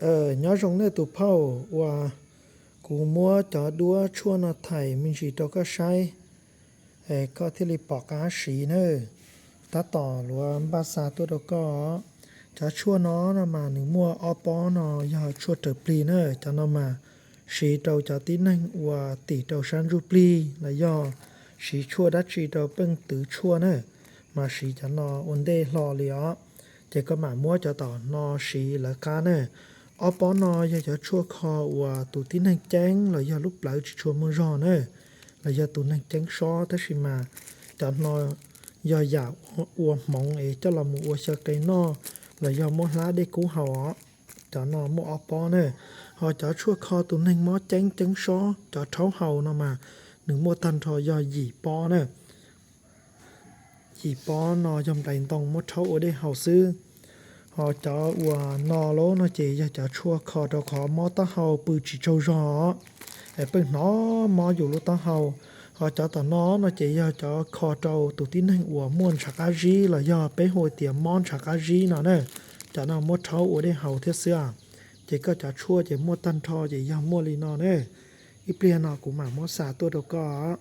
Nyob zoo nej tus phauj, uas kuv muab cov duab tshuaj no thaij me ntsis rau koj saib, koj thiaj li pom qab siv nawb. Tab tom luav npaj xa tuaj rau koj. Cov tshuaj no no mas nws muaj ob pob no yog tshuaj raws plig na, cov no mas siv rau cov tib neeg uas tim rau sab ntsuj plig los yog siv tshuaj dab tsi rau peej twv tshuaj na, mas siv cov no ua ntej hlo li os. Ces koj mam muab cov tom no siv lawv qab na. Ob pob no yog cov tshuaj kho uas tus tib neeg ceeb los yog lub plawv tsis tshua muaj zog na, los yog tus neeg ceeb sob, tab sis mas cov no yog yam ua hmoov es coj los mus ua xyaw qe noj los yog muab hlab dej kub haus os. Cov no muaj ob pob na. Ho cov tshuaj kho tus neeg mob ceeb ceeb sob, cov rhaub haus no mas nws muaj tag nrho yog yim pob na. Yim pob no yog nplais ntoo muab rhaub ua dej haus xwb. Ho cov uas no lauj no ces yog cov tshuaj kho rau qhov mob taub hau pw tsis tsaug zog, es pheej hnov mob yus lub taub hau. Ho cov tom no no ces yog cov kho rau tus tib neeg uas muaj ntshav qab zib los yog peb hu tias mob ntshav qab zib no na. Cov no muab rhaub ua dej haus thiab xwb. Ces koj cov tshuaj ces muaj tag nrho ces yog muaj li no na. Ib pliag no kuv mam muab xa tuaj rau koj.